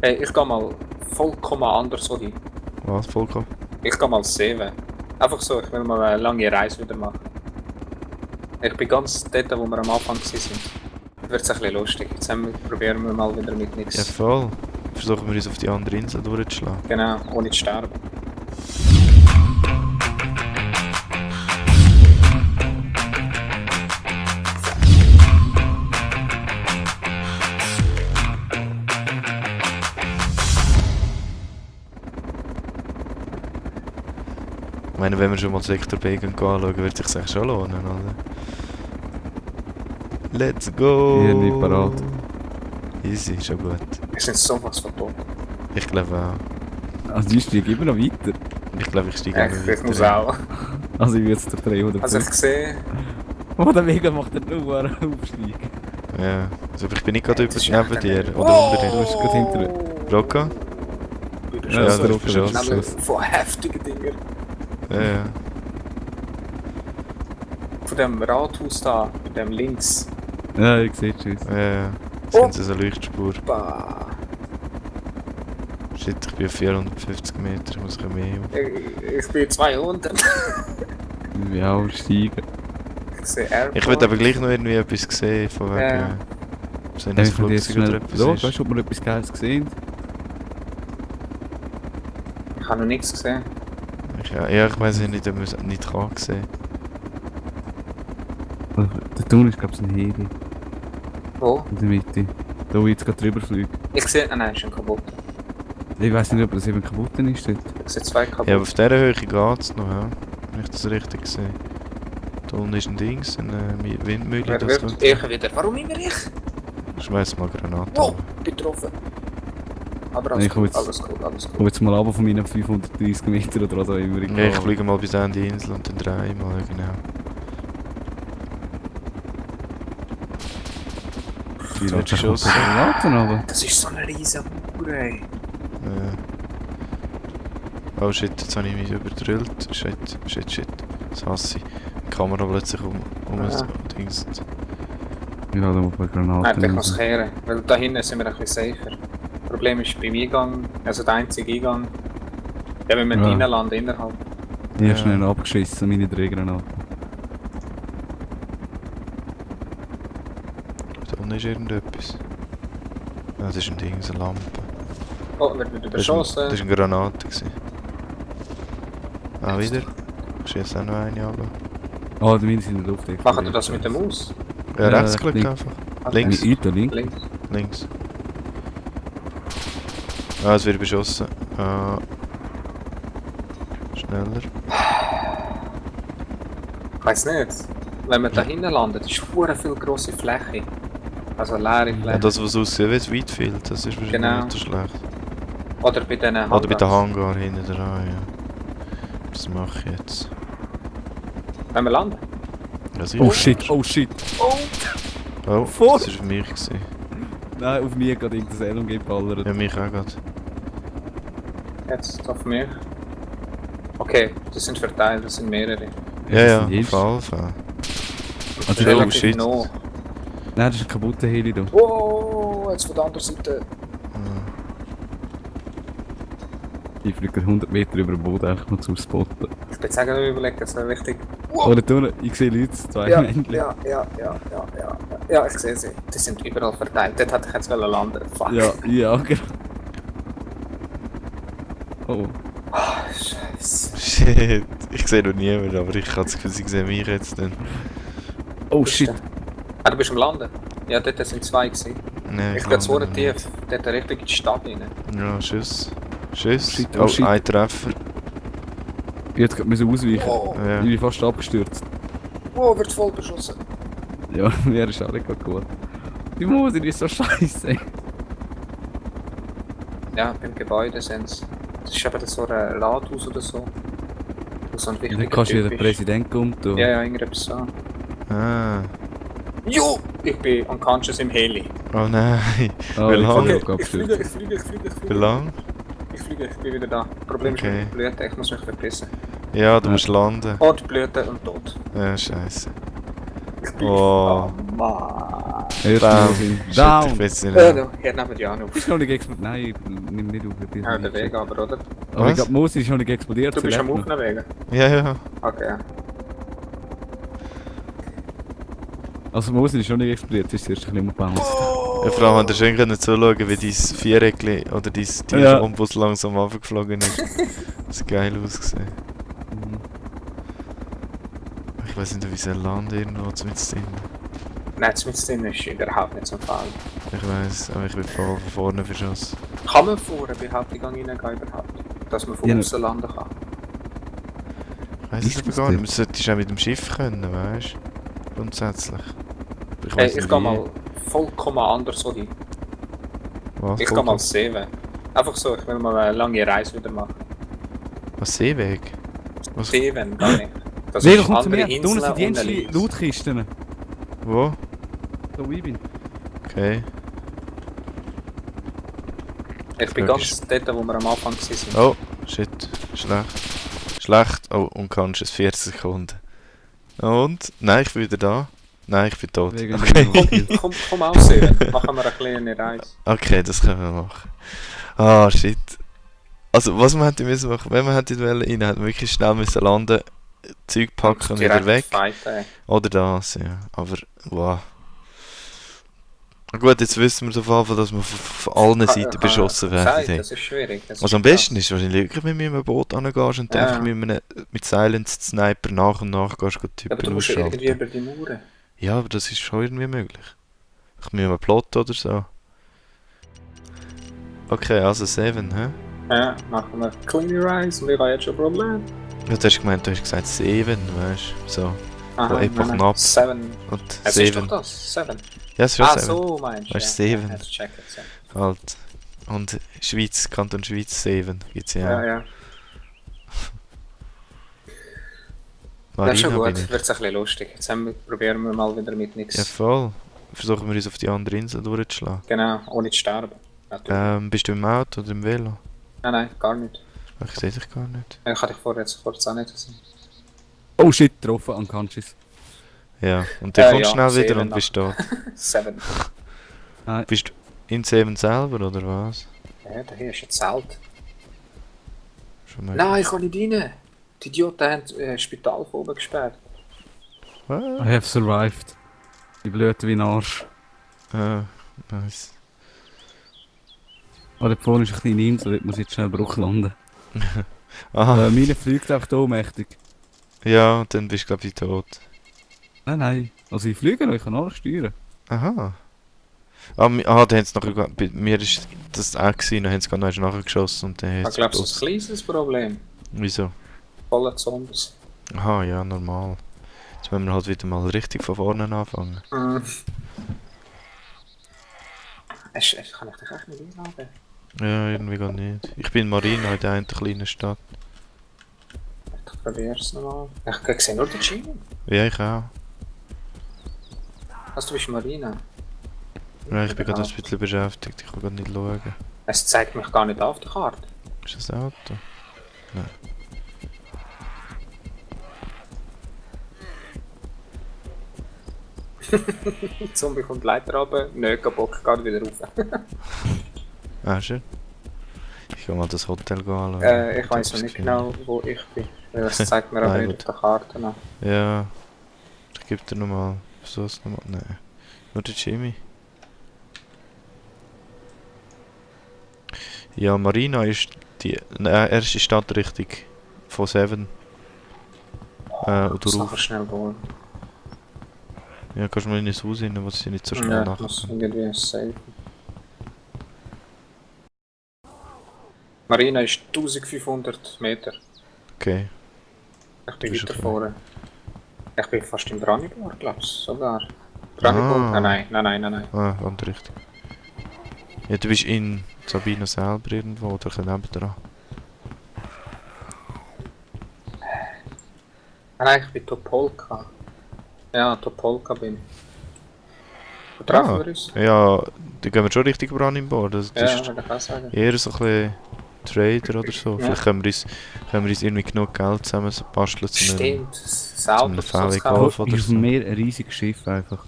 Hey, ich gehe mal vollkommen anders so hin. Was, vollkommen? Ich gehe mal sehen. Einfach so, ich will mal eine lange Reise wieder machen. Ich bin ganz dort, wo wir am Anfang waren. Wird es ein bisschen lustig. Jetzt probieren wir mal wieder mit nichts. Ja, voll. Versuchen wir uns auf die andere Insel durchzuschlagen. Genau, ohne zu sterben. Ich meine, wenn wir schon mal Sektor B anschauen, wird es sich schon lohnen, oder? Let's go! Ich bin nicht parat. Easy, schon gut. Wir sind sowas von tot. Ich glaube auch. Also die steigen immer noch weiter. Ich glaube, ich steige Ja, immer ich muss weiter. auch. Also ich will jetzt der 300. Also ich sehe... Oh, der Mega macht den nur einen Aufstieg. Ja, also ich bin nicht gerade Das ist neben echt dir ein- oder unter Du dir. bist gerade hinter dir. Rocco? Ja, Ja, so der ist Rocco schon ist schnell Schuss. von heftigen Dingen. Ja. Von dem Rathaus da, mit dem links. Ja, ich sehe es. Ja. Oh. Sind sie so eine Leuchtspur? Bah. Shit, ich bin auf 450 Meter, ich muss ein mehr auf. Ich bin 200. Ich will auch steigen. Ich sehe Airport. Ich würde aber gleich noch irgendwie etwas sehen, von wegen... Ja. So ein Ich würde jetzt Flugzeug oder schnell... etwas So, ist. weißt du, ob wir etwas Geiles gesehen? Ich habe noch nichts gesehen. Ja, ich weiß nicht, ob man es nicht kann sehen. Der Tunnel ist, glaube ich, ein Heli. Wo? In der Mitte. Da, wo ich jetzt gerade drüber fliege. Ich sehe... Ah nein, ist schon kaputt. Ich weiß nicht, ob das eben kaputt ist dort. Ich sehe zwei kaputt. Ja, aber auf dieser Höhe geht es noch, ja? Wenn ich das richtig sehe. Da unten ist ein Dings, eine Windmühle. Wer Das wird? kommt. Ich wieder. Warum immer ich? Schmeiß mal Granaten. Wow, getroffen. Aber Ich alles komm cool, jetzt- alles cool, alles Ich cool. komme jetzt mal runter von meinen 530 Meter oder was auch immer. Ja, ich fliege mal bis an die Insel und dann drehe ich mal, genau. Die Wird Leute geschossen. Granaten aber. Das ist so eine riesen Mauer, ey. Ja. Oh shit, jetzt habe ich mich überdrillt. Shit. Das hasse ich. Die Kamera plötzlich Ja. Ich Dings. habe mal ein paar Granaten. Nein, ich muss kehren. Weil da hinten sind wir ein bisschen safer. Das Problem ist beim Eingang, also der einzige Eingang. Ja, wenn wir Ja. reinlanden innerhalb. Ich habe Ja. schnell abgeschissen, meine 3 Granaten. Da unten ist irgendetwas. Ja, das ist ein Ding, eine Lampe. Oh, wird wieder Das war beschossen. eine Granate. Gewesen. Ah, wieder? Ich schieße auch noch eine ab. Ah, die Minen sind in der Luft. Machen wir das mit der Maus? Ja, Ja, Rechtsklick link. einfach. Okay. Links. Links. Links. Links. Links. Ah, es wird beschossen. Ah. Schneller. Ich weiss nicht. Wenn wir da hinten landet, ist eine viel grosse Fläche. Also leere Fläche. Ja, das, was aussieht wie Whitefield, das ist wahrscheinlich Genau. nicht so schlecht. Oder bei diesen Oder bei der Hangars. Hangar hinten dran, ja. Das mache ich jetzt. Wenn wir landen? Ja, sicher. Oh shit, oh shit. Oh, Vor- das war auf mich. Gewesen. Nein, auf mir gerade irgendein LMG geballert. Ja, mich auch gerade. Jetzt auf mich. Okay, das sind verteilt, das sind mehrere. Ja, ja, sind jetzt- auf jeden Fall. Also, Oh, Relativ shit. nah. Nein, das ist ein kaputter Heli da. Oh, jetzt von der anderen Seite. Ah. Ich fliege 100 Meter über den Boden einfach noch zum Spotten. Ich bin jetzt eigentlich überlegt, das wäre wichtig. Oh, da Tunnel, ich sehe Leute, 2 Ja, Männchen. ja, ja, ich sehe sie. Die sind überall verteilt. Dort hätte ich jetzt landen. Fuck. Ja, ja, genau. Oh, Ah, Scheiße. Shit, ich sehe noch niemanden, aber ich habe das Gefühl, sie sehen mich jetzt dann. oh shit. Ah, du bist am Landen? Ja, dort sind zwei gewesen. Nee, Ich bin so lande noch tief. nicht. Dort richtig in die Stadt rein. Ja, Schuss. Schuss. Shit, Oh, oh shit. ein Treffer. Ich hätte gerade müssen ausweichen. Oh, Ja. Ich bin fast abgestürzt. oh, wird voll beschossen. Ja, mir ist alle gerade gut. Die Musik ist so scheiße. Ja, beim Gebäude sind sie. Das ist eben so ein Rathaus oder so. Wo so ein wichtiger Dann kannst du ja Typ den ist. Präsident kommen. Ja, ja, irgendetwas so. Ah. Jo! Ich bin unconscious im Heli. Oh nein. Oh, Wie ich lange? bin Okay, auch ich fliege, abgestürzt. ich fliege, ich fliege, ich Wie fliege. lang? Ich bin wieder da. Problem Okay. ist mit der Blüte, ich muss mich verpissen. Ja, du musst landen. Und Blüte und tot. Ja, scheiße. Ich bin... Oh. Mann. Bam. Mosin. Shit, ich Down! weiß nicht. Ja, hier nehmen die an auf. Ist noch nicht explodiert. Nein, ich nimm nicht auf. die ist Ja, nicht der Weg aber, oder? Aber ich Was? glaube, Mosin ist noch nicht explodiert. Du sie bist am lebt noch. Aufnehmen wegen? Ja, ja. Okay, ja. Also Mosin ist noch nicht explodiert, sie ist erst ein bisschen umgebounced. Ja, vor allem, wenn ihr schön können zuschauen, wie dein Viereckli oder dein Ja. Kompass langsam runtergeflogen ist. Das hat geil ausgesehen. Mhm. Ich weiß nicht, wie es Land irgendwo mit drin. Nein, das mit drin ist überhaupt nicht so ein Fall. Ich weiß, aber ich bin voll von vorne verschossen. Kann man vor eine Behauptung reingehen überhaupt? Dass man von Ja. außen landen kann? Ich weiß es Ist aber das gar nicht. denn? Man sollte auch mit dem Schiff können, weißt du? Grundsätzlich. Aber Hey, weiss ich nicht gehe wie. mal vollkommen anders so hin. Was? Ich gehe mal Seeweg. Einfach so, ich will mal eine lange Reise wieder machen. Was, Seeweg? Was? Seeweg, gar nicht. Das Leo, ist komm zu andere mir. Da unten sind die Inseln Jenschli ohne Lautkisten. Wo? Da wo ich bin. Okay. Ich bin Logisch. ganz dort, wo wir am Anfang waren. Oh, shit. Schlecht. Schlecht. Oh, unconscious. es 40 Sekunden. Und? Nein, ich bin wieder da. Nein, ich bin tot. Wegen Okay. Komm aus, Seeweg. Machen wir eine kleine Reise. Okay, das können wir machen. Ah, shit. Also, was man hätte müssen machen, wenn man hätte wollen, rein, hätte man wirklich schnell müssen landen, Zeug packen und wieder weg. Fighten. Oder das, ja. Aber, wow. Na gut, jetzt wissen wir so Fall, dass wir von allen Seiten beschossen werden. Das ist schwierig. Das Was am ist besten ist, wahrscheinlich wirklich, wenn du mit einem Boot angehst und Ja. einfach mit Silence Sniper nach und nach gehst, Aber Typen du musst ja irgendwie ausschalten. über die Mauern. Ja, aber das ist schon irgendwie möglich. Ich muss mal Plot oder so. Okay, also 7, hä? Ja, machen wir Clean Rise und ich habe jetzt schon ein Problem. Ja, du hast gemeint, du hast gesagt 7, weißt du? So. Aha, einfach nein, knapp. 7. Und Es ist doch 7. das, 7. Ja, es ist schon Ah, 7. so meinst du. Weißt du, ja. 7. Ja, jetzt check jetzt, ja. Halt. Und Schweiz, Kanton Schweiz 7 gibt's ja. Ja, ja. Das ist schon Marina gut, bin ich. wird ein bisschen lustig. Jetzt probieren wir mal wieder mit nichts. Ja, voll. Versuchen wir uns auf die andere Insel durchzuschlagen. Genau, ohne zu sterben. Natürlich. Bist du im Auto oder im Velo? Nein, gar nicht. Ich sehe dich gar nicht. Ich hatte dich vorher jetzt kurz auch nicht gesehen. Oh shit, getroffen, unconscious. Ja, und dann kommst ja, du schnell wieder 7 und bist tot. 7. Nein. Bist du in 7 selber oder was? Ja, da hier ist ein Zelt. Schon mal. Nein, ich kann nicht rein. Die Idioten haben das Spital von oben gesperrt. I Ah, have survived. Ich blöde wie ein Arsch. nice. Oh, da vorne ist eine kleine Insel, dort muss ich jetzt schnell Bruch landen. Aha, Meine fliegt einfach da ohnmächtig. ja, dann bist du glaube ich tot. Nein. Also ich fliege noch, ich kann alles steuern. Aha. Da haben sie nachher, bei mir ist das auch gewesen, dann haben sie gerade noch nachher geschossen und dann Ich hat glaube, das ist ein kleines Problem. Wieso? Voller Zombies. Aha, ja, normal. Jetzt müssen wir halt wieder mal richtig von vorne anfangen. Kann ich dich echt nicht einladen? Ja, irgendwie gar nicht. Ich bin in Marina, in der einen kleinen Stadt. Ich probier's nochmal. Ich sehe nur den Chino. Ja, ich auch. Also du bist Marina. Ja, ich bin gerade ein bisschen beschäftigt, ich kann gar nicht schauen. Es zeigt mich gar nicht auf der Karte. Ist das ein Auto? Nein. Die Zombie kommt die Leiter runter, Bock geht wieder rauf. Ah, schön. Ich kann mal das Hotel anschauen. Ich weiß noch nicht genau, wo ich bin. Das zeigt mir aber Nein, nicht gut. auf der Karte an. Ja. Ich gebe dir nochmal. Wieso ist nochmal? Nein. Nur der Jimmy. Ja, Marina ist die erste Stadtrichtung von 7. Oder Das nachher rauf. schnell holen. Ja, kannst du mal in das Haus rein, was sie nicht so schnell Ja, ich nachher. muss irgendwie safe. Marina ist 1500 Meter. Okay. Ich bin Du bist weiter okay. vorne. Ich bin fast im Branibor, glaubst du, sogar. Branibor? Ah. Nein. Ah, andere Richtung. Ja, du bist in Sabina selber irgendwo oder ein nebendran. Nein, ich bin Topolka. Ja, Topolka bin ich. Wo treffen wir uns? Ja, da gehen wir schon richtig Branimbo. Das Ja, ist würde ich auch sagen. eher so ein bisschen Trader oder so. Ja. Vielleicht können wir uns irgendwie genug Geld zusammen basteln zu einem... Stimmt, das Auto einem soll's Fall kaufen. Golf oder Ist auf so. dem Meer ein riesiges Schiff einfach.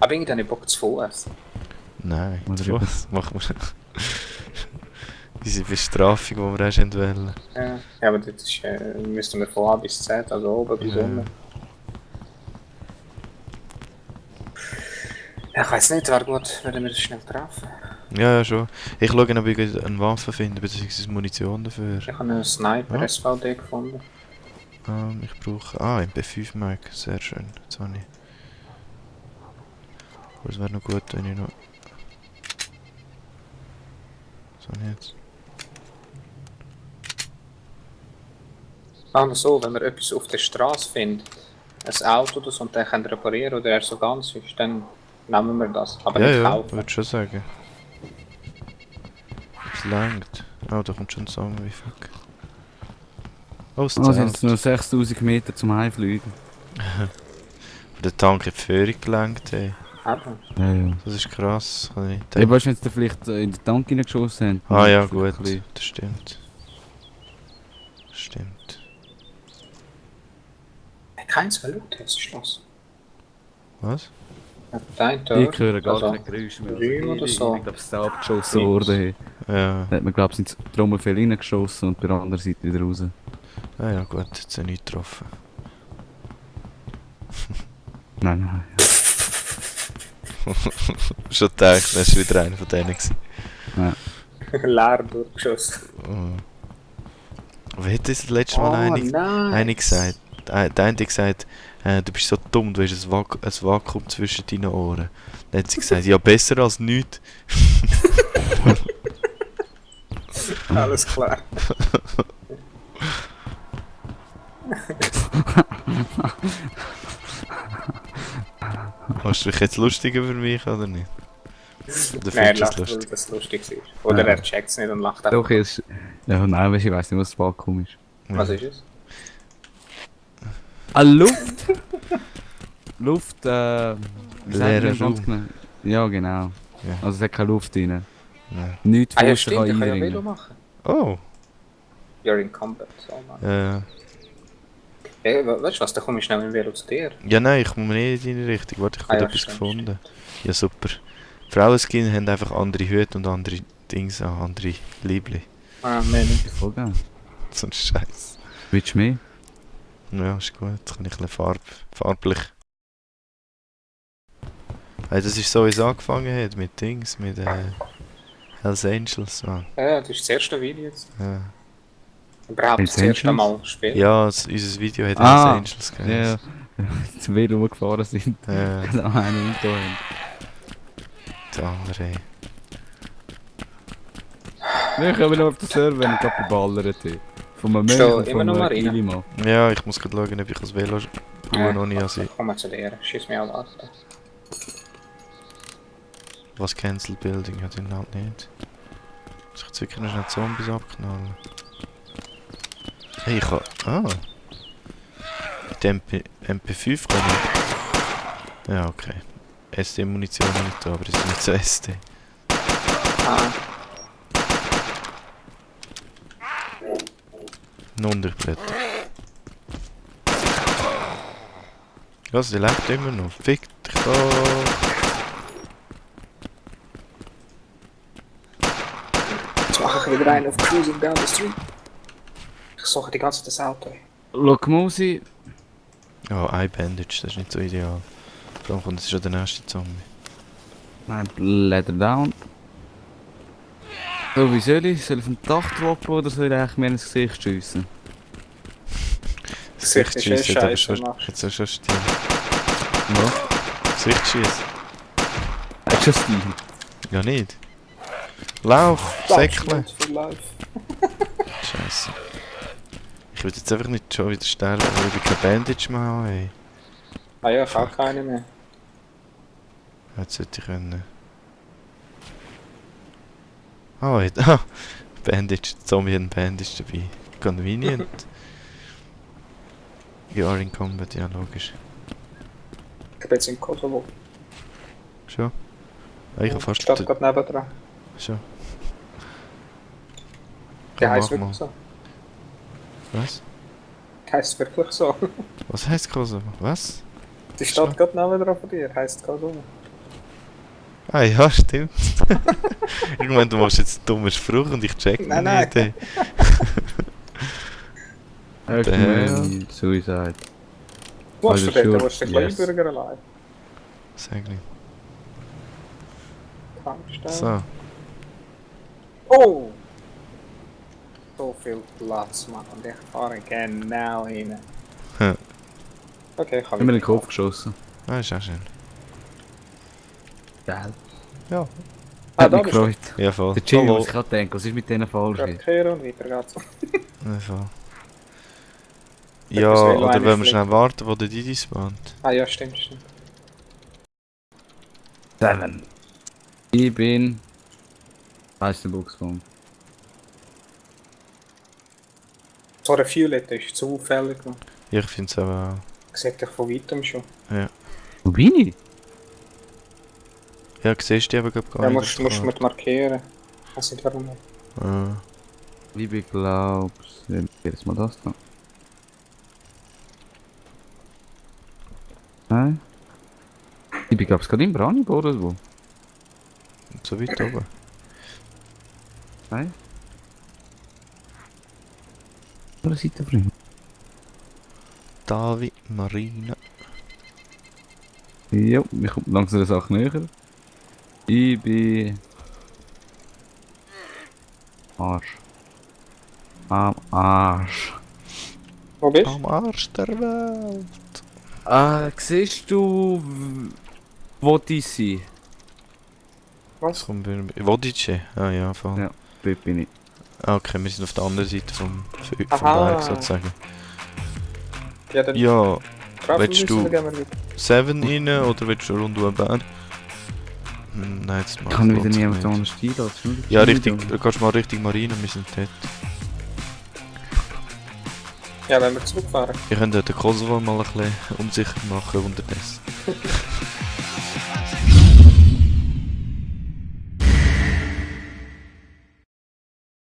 Aber irgendwie habe ich Bock zu Fuß. Nein, Oder was machen wir? Diese Bestrafung, die wir erst wollen. Ja, aber das ist, müssten wir von A bis Z, also oben bis Ja. unten. Ja, ich weiß nicht, wäre gut, wenn wir das schnell treffen. Ja, schon. Ich schaue, ob ich eine Waffe finde, beziehungsweise Munition dafür. Ich habe einen Sniper Ja. SVD gefunden. Ich brauche... MP5 Mag, sehr schön. Jetzt habe ich... Aber es wäre noch gut, wenn ich noch... Was habe ich jetzt? Ah, so, wenn wir etwas auf der Straße finden, ein Auto oder so, und den können reparieren oder er so ganz ist, dann nehmen wir das. Aber Ja, nicht ja, kaufen. würde schon sagen. Es langt. Oh, da kommt schon ein Song, wie fuck. Oh, es Also zählt. jetzt nur 6000 Meter zum Heimfliegen. Der Tank hat die Führung gelenkt, ey. Eben. Ja, ja. Das ist krass. Kann ich nicht Ja, weißt du, wenn sie da vielleicht in den Tank reingeschossen haben? Ah ja, vielleicht gut. ein bisschen- Das stimmt. Das stimmt. Keins verlegt, jetzt ist Schluss. Was? Dein Ich höre gar also, keine Geräusche mehr. Räume oder so. Ich glaube, es ist da abgeschossen worden. Ja. Da hat man, glaube ich, ins Trommelfell reingeschossen und bei der anderen Seite wieder raus. Ah ja, gut. Jetzt habe ich nicht getroffen. Nein, nein. Schon gedacht, das war wieder einer von denen. Gewesen. leer durchgeschossen. Oh. Wie hat das letzte Mal eine gesagt? Der eine hat gesagt, du bist so dumm, du hast ein Vakuum zwischen deinen Ohren. Dann hat sie gesagt, ja, besser als nichts. Alles klar. Hast du dich jetzt lustig über mich oder nicht? Oder Nein, er findest lacht, du weil es lustig? das lustig ist. Oder Ja. er checkt es nicht und lacht Doch, jetzt. Ja, nein, ich weiß nicht, was das Vakuum ist. Was ist es? Ah, Luft! Luft, wie sagt Leerer man ganz Raum. genau? Ja, genau. Ja. Also es hat keine Luft rein. Ja. Nichts Ah ja, Fuß stimmt, ich kann kann ja Velo einringen. machen. Oh, You're in combat. So, man. ja. Hey, weißt du was, dann komme ich schnell mit dem Velo zu dir. Ja, nein, ich komme nicht in deine Richtung. Warte, ich habe Ah ja, etwas stimmt, gefunden. Ja, super. Frauenskin haben einfach andere Hüte und andere Dings an, andere Liebli. Ah, mehr nicht. Voll geil. So ein Scheiß. Willst du mehr? Ja, ist gut. Kann ich ein bisschen farblich. Hey, das ist so, wie es angefangen hat, mit Dings, mit Hells Angels, man. Ja, das ist das erste Video jetzt. Ja, Überhaupt Hells das erste Angels? Mal spielen. ja unser Video hat Ah, Hells Angels Ja, geheißen. zum Velo gefahren sind. Ja, Da einen Auto haben. der andere. Wir kommen noch auf den Server, wenn ich gerade beballert habe. Von einem Ist Mönch da und immer von noch einem Marina? Gillimann. Ja, ich muss gerade schauen, ob ich das Velo tue, noch nicht also, Ich komme zu dir. Schieß mich alle an. was Cancel Building hat ihn halt nicht. Muss ich jetzt wirklich noch schnell Zombies abknallen? Hey, ich kann... Ah! Die MP5 kann ich... Ja, okay. SD-Munition nicht da, aber es ist nicht so SD. Ah, Unterblätter. Ja, sie lebt immer noch. Fick dich doch! jetzt mache ich wieder einen auf Cruising down the street. Ich suche die ganze Zeit das Auto. Lokomosi. Oh, Eye Bandage, das ist nicht so ideal. Vor allem kommt es schon der nächste Zombie. Nein, Leather down. So, wie soll ich? Soll ich auf den Dach droppen oder soll ich eigentlich mir ins Gesicht schiessen? Gesicht ist schiessen, eh aber scheiße, schon, machst. jetzt schon Stil. Was? Gesicht schießen. Hast du Stil? Ja nicht. Lauf, Säckle. For life. Scheiße. Ich will jetzt einfach nicht schon wieder sterben, weil ich kein Bandage mehr habe, ey. Ah ja, ich habe keine mehr. Jetzt sollte ich können. Ah, oh, Bandage, Zombie hat ein Bandage dabei. Convenient. You are in combat, ja logisch. Ich bin jetzt in Kosovo. Schon? Ah, ich habe fast... Steht gerade nebendran. Schon. Der Komm, heisst mach mal. wirklich so. Was? Der heisst wirklich so. Was heisst Kosovo? Was? Die steht gerade nebendran von dir, heisst Kosovo. Ah ja, stimmt. Ich meine, du machst jetzt einen dummen Spruch und ich check Nein, meine nein. Idee. Earthman, Suicide. Wo hast du Also dort? sure, Wo ist der yes. Kleinbürger allein? Sag nicht. Tankstelle. So. Oh! So viel Platz, Mann. Und ich fahre genau rein. Hm. Okay, ich Ich habe hab mir in den Kopf geschossen. Ah, ist auch schön. Geil. Ja. Hat da mich bist du. gefreut. Ja, voll. Der Jimmy Hallo. muss gerade denken, was ist mit denen falsch? Gerade kehren und weiter geht's. Ja, voll. Das Ja, Velo oder eigentlich wenn wir schnell fliegt. warten, wo der Didi spawnt. Ah ja, stimmt, stimmt. 7. Ich bin... Weiss der Buchsbaum. So eine Violette ist zufällig. Man Ich finde es aber sieht dich von weitem schon. Wo bin ich? auch. Ja, siehst du die aber glaub gar Ja, nicht. musst du mit markieren. Ich weiß nicht warum. Ah. Ich glaub's... Jetzt mal das da. Nein? Ich bin glaub's gerade im Branibo oder so. So weit oben. Nein? Oder Seite drin? Davi, Marina. Jo, ich komme langsam der Sache näher. Ich bin... Arsch. Am Arsch. Wo bist du? Am Arsch der Welt. Siehst du... Wo die sind? Das kommt bei Vodice. Ah ja, voll. Ja. Dort bin ich. Ah, okay, wir sind auf der anderen Seite vom Aha. Berg sozusagen. Ja, dann Ja, Gravel willst müssen du- wir gerne weiter. 7 rein oder willst du rund um den Berg? Nein, jetzt mal. Ich kann wieder niemand anders stehen. Ja, richtig, du kannst mal richtig Marina, wir sind dort. Ja, wenn wir zurückfahren. Wir können den Kosovo mal ein bisschen unsicher machen unterdessen.